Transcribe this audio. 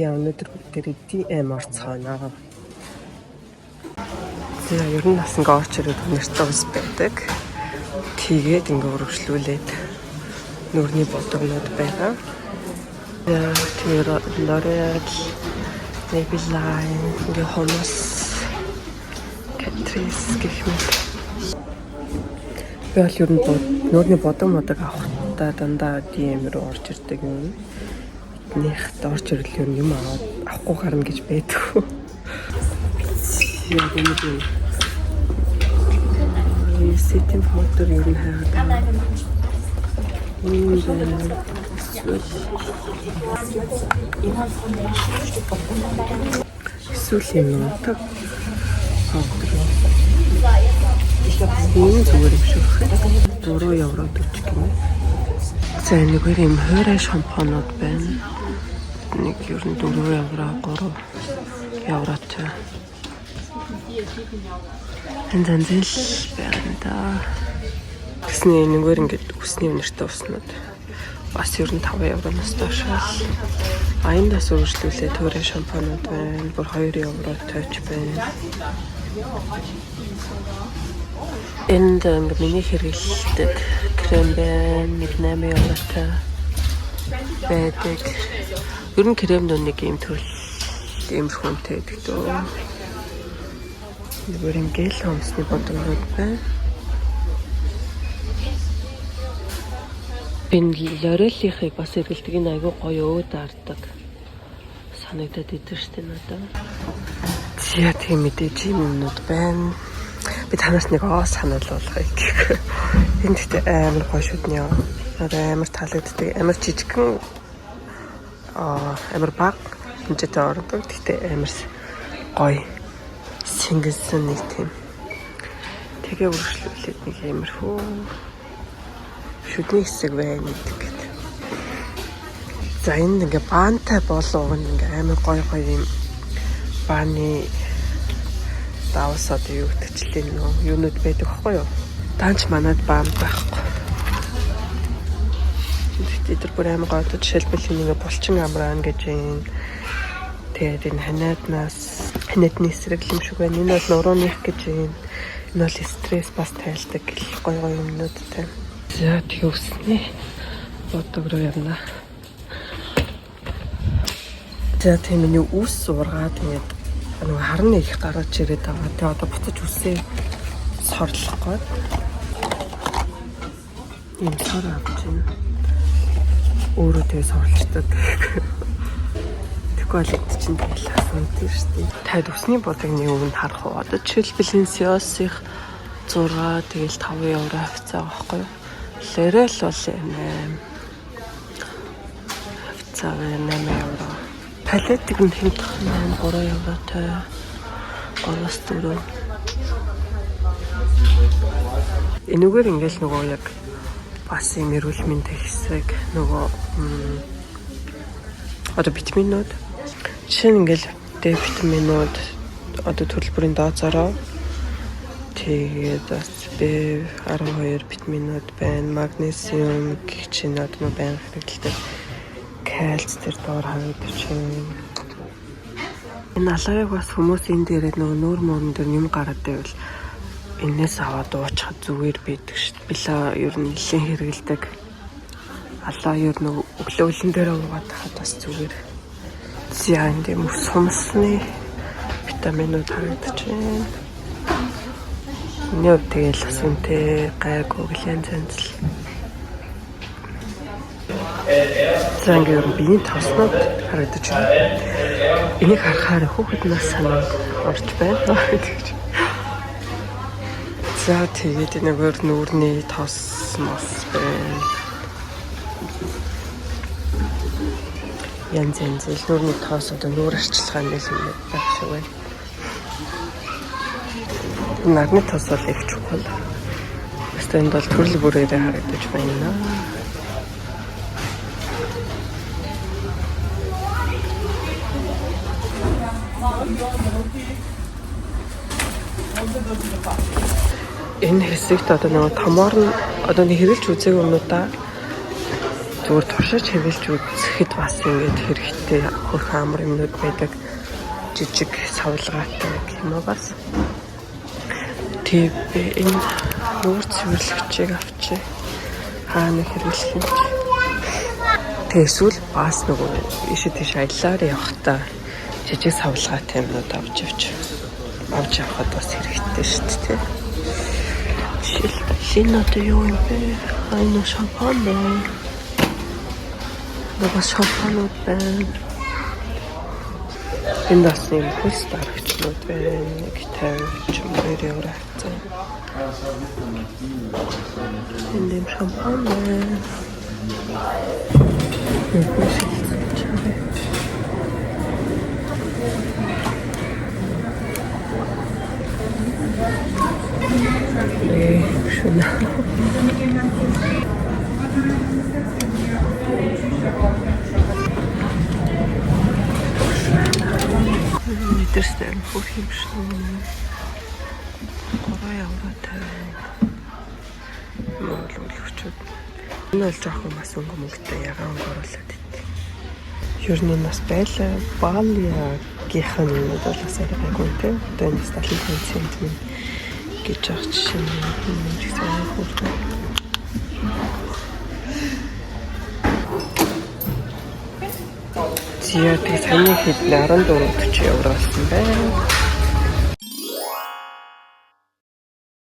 За, өнөөдөр бүгдээрээ DM орцгооно. За, ер нь бас ингээ орч ирээд нэртэй ус байдаг. Тэгээд ингээ үргэлжлүүлээд нүүрний бодгонууд байгаа. За, тэгээд L'Oreal, Maybelline, ингээ хумс, Catrice гэх мэт. Би бол ер нь нүүрний бодог модог авахдаа дандаа DM руу орж ирдэг юм. Эднийхт орж ирэл ер нь юм аваад авахгүй гарна гэж байдгүй. Яг юм юм. Setting powder ер нь хайгаад байна. Ийм байна. Эсвэл юм нутаг powder. Энэ зүгээр юм шиг байна. 3 евро 40 гинэ. За, энэгээр юм хуурай шампунууд байна. Нэг ер нь 4 евро, 3 евротой. Энэ занзэл байна да. Гэсний энэгээр ингээд үсний үнэртэй уснууд бас ер нь 5 евроноос доош л. А энд бас үргэлжлүүлээ туурай шампунууд байна. Бүр 2 евротой ч байна. Энд ингээд миний хэрэглэдэг крем байна. Нэг 8 евротой байдаг. Ер нь крем нөө нэг юм төрөл иймэрхүү үнэтэй байдаг дөө. Зүгээр юм гел хомсны бодгонууд байна. Энэ L'Oreal-ийнхыг бас эргэлдэг, энэ айгүй гоё өөд ардаг. Санагдаад идэв штэ надад. За, тийм мэдээж юм юмнууд байна. Би танаас нэг оо сануулгыг гэх. Энэ гэхдээ амар гоё шүдний. Надад амар таалагддаг. Амар жижигхэн амар бага хэмжээтэй ордог. Гэхдээ амар гоё сингэлсэн нэг тийм. Тэгээ үргэлжлүүлээд нэг иймэрхүү шүдний хэсэг байна гэдэг. За, энд ингээ баантай болов ингээ амар гоё гоё юм бааны давс одоо юу гэдэгчлээ нөө юунууд байдаг аахгүй юу? Даанч манад баан байхгүй. Тэгэхдээ тэр бүр амар гоё. Одоо жишээлбэл энэ ингээ булчин амраан гэж юм. Тэгээд энэ ханиаднаас ханиадны эсрэг юм шиг байна. Энэ бол нурууных гэж юм. Энэ бол стресс бас тайлдаг гоё гоё юмнуудтай. За, тэгээ үсний бодог руу явна. За, тийм миний үс ургаад тэгээд нөгөө харна их гараж ирээд байгаа. Тэгээ одоо буцаж үсээ сорлох гээд ийм сор авч байна. Өөрөө тэгээ сорлцдаг. Тэгэхгүй бол энд чинь тэгэл асуудаг шүү дээ. Таад үсний бодогны өмнө харах уу? Одоо жишээлбэл энэ Sios-их 6 тэгэл 5 евро хавцаа байгаа байхгүй юу? L'Oreal бол 8 хавцаа байна, 8 евро. Палетик нь хямдхан байна, 3 евротой. 3-4. Энүүгээр ингээл нөгөө яг бас юм эрүүл мэндийн хэсэг нөгөө одоо витаминууд, жишээ нь ингээл Д витаминууд одоо төрөл бүрийн дооцороо, тэгээд бас B12 витаминууд байна, магнезиум гэх чинь одоо байнга хэрэглэдэг кальц тэр доор харагдаж байна. Энэ алааг бас хүмүүс энэ дээрээ нөгөө нүүр мөрөн дээр юм гараад байвал энээс аваад уучхад зүгээр байдаг шүү дээ. Била ер нь нэлээд хэрэгэлдэг. Алаа ер нь өглөө үлэн дээр уугаад хахад бас зүгээр. За, энд юм сумсны витаминууд харагдаж байна. Миний хувьд тэгэл бас үнэтэй гайгүй гэлэн зэнцэл. За, ингээ ер нь биеийн тоснууд харагдаж байна. Энийг харахаар хүүхэд нас санаанд орж байна гэж. За, тэгээд энэгээр нүүрний тос мос байна. Янз янз л нүүрний тос, одоо нүүр арчилгаа нэг юм байх шиг байна. Нарны тос бол их чухал. Өстө энд бол төрөл бүрээрээ харагдаж байна. Энэ хэсэгт одоо нөгөө томоор нь одоо нэг хэрэглэж үзээгүй юмнуудаа Зүгээр туршиж хэвэлж үзэхэд бас ингээд хэрэгтэй хөрхөн амар юмнууд байдаг. Жижиг савлгаатай гэх юм уу бас. Тэг би энэ нүүр цэвэрлэгчийг авчи. Хаана хэрэглэх юм чи. Тэг эсвэл бас нөгөө ийшээ тийш аяллаар явахдаа жижиг савлгаатай юмнууд авч явж авч явахад бас хэрэгтэй шүү дээ. Жишээлбэл энэ одоо юу юм бэ? Энэ шампан байна. Нөгөө шампанууд байна. Энд бас юм хөлс дарагчнууд байна. 1.50 ч юм уу 2 евро хавцаа. Энд юм шампан байна. Нүдний шилжүүлж байгаа. Шүнэ. Мэдэрсэн хөх юм шүү. 3 евро 50. Монгол өлгчүүд. Энэ бол жоохон бас өнгө мөнгөтэй ягаан өнгө оруулаад идэв. Ер нь энэ бас байлаа. Балиагийнх нь юмуд бол бас арай гайгүй те. Одоо энэ бас 75 цент минь гэж байгаа жишээ нь юм ч гэсэн амар хөөрхөн. Зя тэг саяны хэд 14.40 евро болсон байна.